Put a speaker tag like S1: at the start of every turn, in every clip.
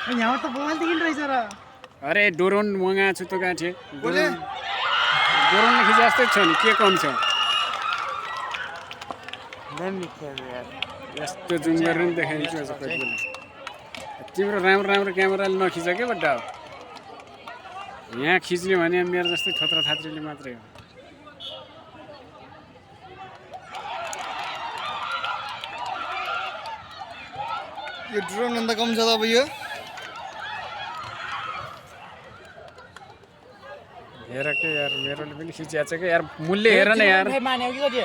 S1: यहाँ त मोबाइल देखिन रहेछ र
S2: अरे ड्रोन मगाएको छु त गाँठे ड्रोनले खिचे जस्तै छ नि के कम छ यस्तो जुम गरेर नि देखाइदिन्छु सबै बेला तिम्रो राम्रो राम्रो क्यामेराले नखिच के बड्डा यहाँ खिच्ने भने मेरो जस्तै थोत्रा थात्रीले मात्रै हो
S3: यो ड्रोन भन्दा कम छ त अब यो
S2: हेर के यार मेरोले पनि खिचिया छ के यार मूल्य हेर न यार
S1: मान्यो कि कति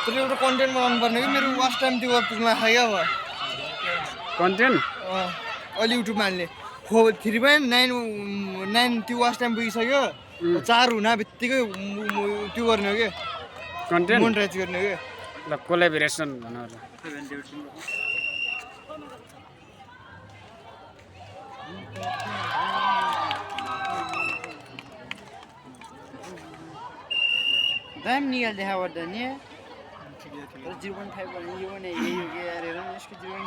S3: तर एउटा कन्टेन्ट बनाउनु पर्ने कि मेरो वाच टाइम त्यो पुग्न लाग्यो अब
S2: कन्टेन्ट
S3: अहिले युट्युबमा हाल्ने 3.9 त्यो वाच टाइम पुगिसक्यो 4 हुन बित्तिकै त्यो गर्ने हो कि
S2: कन्टेन्ट
S3: मोनेटाइज गर्ने हो कि
S2: ल कोलाबोरेसन भनौँ ल
S1: दाम निकाल देखा पर्दा नि 0.5 भने यो भने यही हो कि यार हेर न यसको 0.5 नि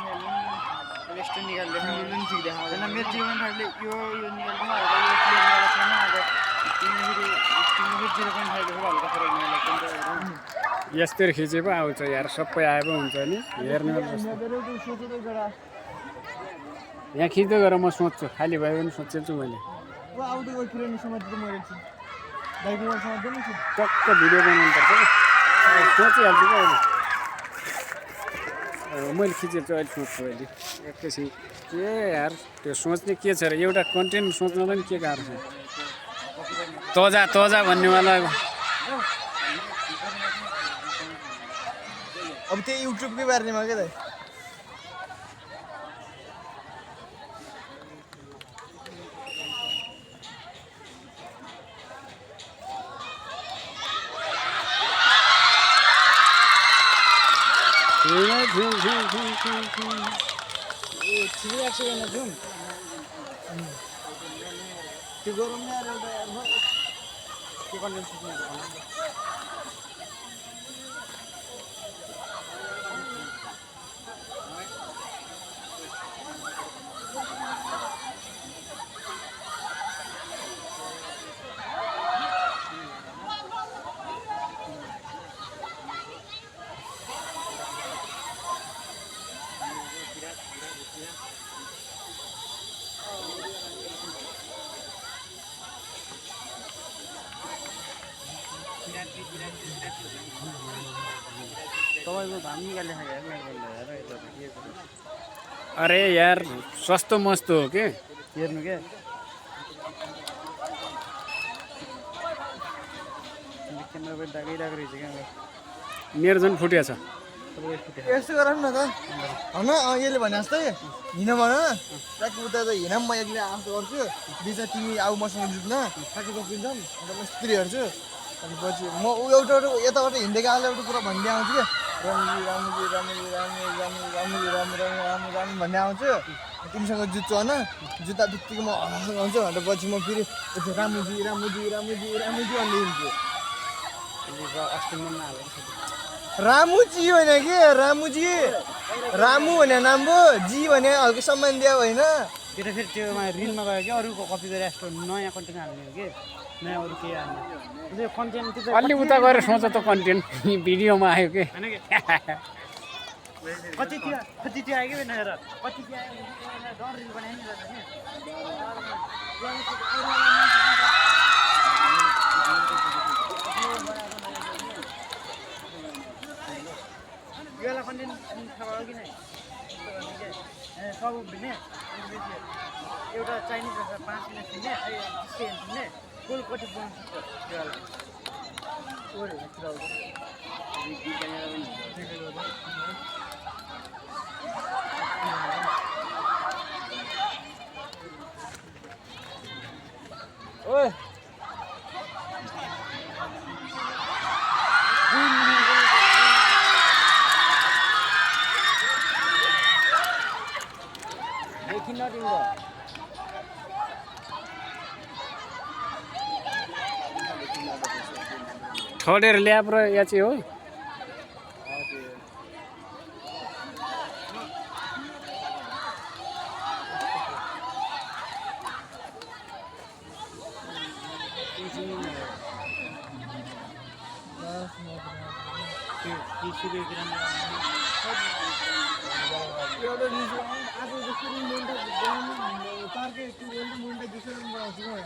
S1: यस्तो निकाल देखा पनि ठिक देखा हुँदैन मेरो 0.5 ले यो निकाल देखा यो क्लियर गरेको छैन अब तिमीले 0.5 देखा हल्का फरक नलाग्छ
S2: यस्तै खिचे पो आउँछ यार सबै आए पो हुन्छ नि हेर्ने यहाँ खिच्दै गरेर म सोध्छु खाली भयो भने सोचेछु मैले टक्क भिडियो बनाउनु पर्छ सोचिहाल्छु क्या अहिले मैले खिचेको छु अहिले सोध्छु अहिले एकैछिन के यार त्यो सोच्ने के छ र एउटा कन्टेन्ट सोच्न पनि के गाह्रो छ तजा तजा भन्नेवाला
S3: अब त्यही युट्युबकै बारेमा के त त्यो गरौँ न एउटा के कन्टेन्ट सुट्ने
S1: तपाईको भाम निकाल्ने हेर
S2: अरे यार सस्तो मस्तो हो के
S1: हेर्नु के क्यामेरा पनि दागिरहेको रहेछ क्या
S2: मेरो झन् फुटिया छ
S3: यस्तो गरौँ न त होइन यसले भने जस्तै हिँड भन ट्याक उता त हिँड म एक्लै आफू गर्छु बिच तिमी आऊ मसँग जुत्न ट्याक्कै गफिन्छौँ अन्त म स्त्री हेर्छु अनि पछि म एउटा यताबाट हिँडेको आएर एउटा कुरा भन्दै आउँछु क्या रामुजी रामुजी रामुजी रामुजी रामुजी रामुजी राम राम राम राम भन्दै आउँछु तिमीसँग जुत्छु होइन जुत्ता बित्तिकै म आउँछु अन्त पछि म फेरि रामुजी रामुजी रामुजी रामुजी भन्दै हिँड्छु रामुजी होइन कि रामुजी रामु भने नाम भयो जी भने हल्का सम्मान दियो होइन
S1: त्यो त फेरि त्योमा रिलमा गयो कि अरूको कपी गरेर यस्तो नयाँ कन्टेन्ट हाल्ने हो कि नयाँ अरू केही हाल्ने त्यो कन्टेन्ट त्यो
S2: अलि उता गएर सोच त कन्टेन्ट भिडियोमा आयो के
S1: होइन कि कति त्यो आयो कि हेर कति त्यो आयो डर रिल बनायो नि योलाई कन्टेन्ट थाहा भयो कि नै सब उभिने एउटा चाइनिज रहेछ 5 मिनट फिल्ने फिल्ने गोल कति बनाउनु सक्छ
S3: ओए
S2: छोडेर ल्याब र या चाहिँ हो
S3: एउटा रिज आज जसरी मुन्टा बनाउनु तारकै त्यो बोल्नु मुन्टा दुसरी बनाउँछु म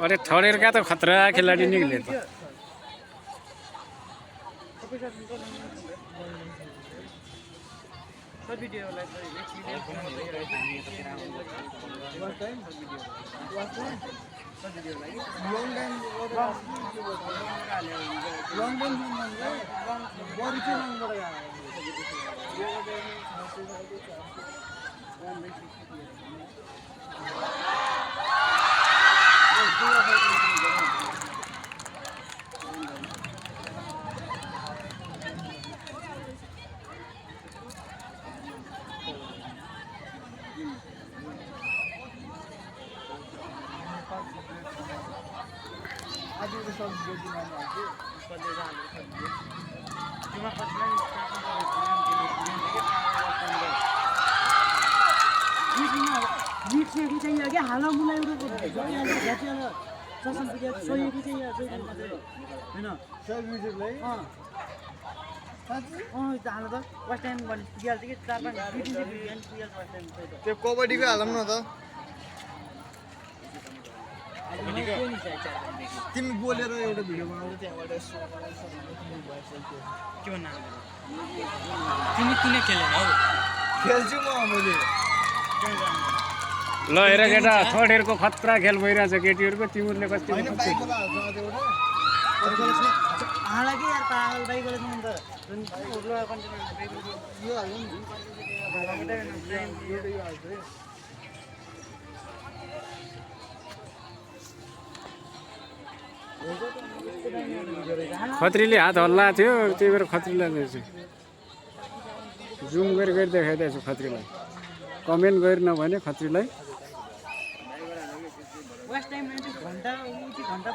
S2: अरे थर्ड का तो खतरा खिलाड़ी निकले तो
S4: चाहिए क्या हाल मुलाई ससन सोहेको चाहिँ होइन
S3: सब म्युजिकलाई
S4: हाल त फर्स्ट टाइम भने पुगिहाल्छ कि 4-5 दुई दिन पुगिहाल्छ फर्स्ट टाइम
S3: त्यो कबड्डीको हालौँ न त तिमी बोलेर एउटा भिडियो बनाउँदै त्यहाँबाट
S4: के भन्नु तिमी किन खेलेन हौ
S3: खेल्छु म मैले
S2: ल हेर केटा थर्ड को खतरा खेल भइरहेछ केटीहरुको तिमीहरुले कति
S3: हैन बाइकवाला हाल्छ एउटा
S4: हाला के यार पागल बाइकवाला छ नि त जुन ओब्लो कन्टेनर बाइकवाला
S3: यो हाल्नु नि यो हाल्छ
S2: खत्रीले हात हल्ला थियो त्यही भएर खत्रीलाई चाहिँ जुम गरी गरी देखाइदिएको छु खत्रीलाई कमेन्ट गरिन भने खत्रीलाई
S4: फर्स्ट टाइम मैले घण्टा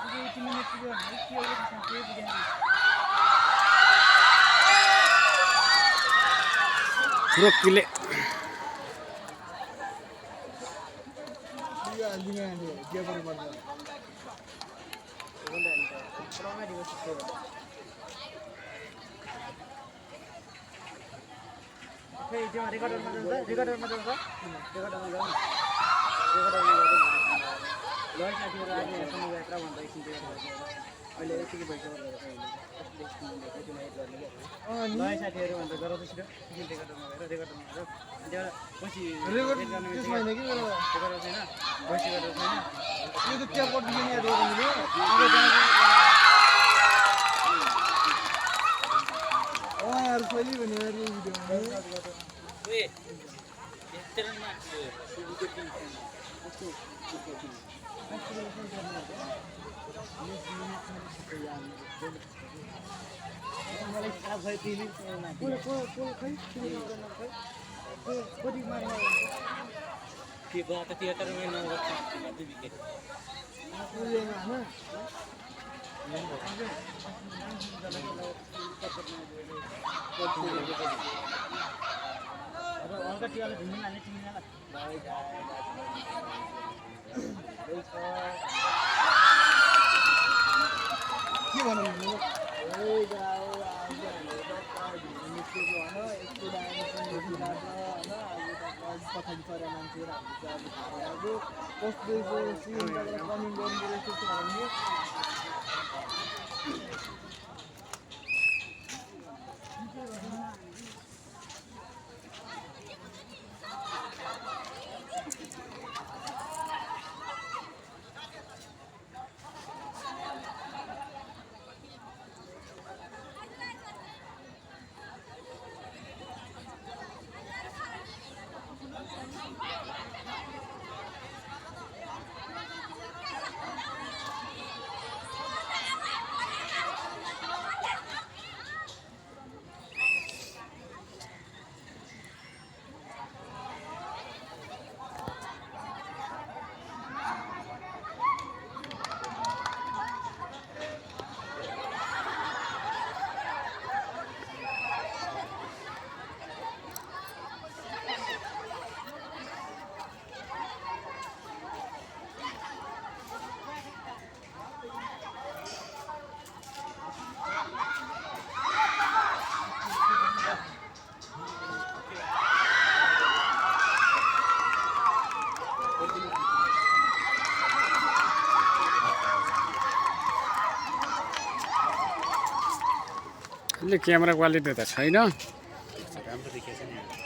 S4: पुग्यो 3 मिनेट पुग्यो के हो
S2: पुरो किले
S3: यो हाल्दिने आले के गर्नुपर्छ
S4: रेकर्डरमा जान्छ रेकर्डरमा जान्छ ल साथीहरु आज यहाँसम्म यात्रा भन्दा एकछिन अहिले यतिकै भइसक्यो ल साथीहरु भन्दा गराउँदै छिटो रेकर्डरमा गएर रेकर्डरमा गएर त्यहाँ पछि
S3: रेकर्ड त्यसमा हैन कि मेरो
S4: रेकर्ड छैन भोइस रेकर्ड छैन
S3: यो त क्या पढ्दै नि एड गर्नु नि यार पहिले भने यार यो भिडियो
S4: ए यत्रमा मलाई थाहा भयो तिमी के भयो त 73 मा नम्बर छ विकेट हल्का टियाले घुम्नु लाने तिमीलाई
S3: के भन्नु ए गाउ आज निस्केको हैन यस्तो डाइरेक्सन हैन आज पठाइ परे मान्छेहरु हामीले चाहिँ अब कस्तो सिनबाट कमेन्ट गर्नु रहेछ भने
S2: यसले क्यामेरा क्वालिटी त छैन
S4: राम्रो देखिएको छ नि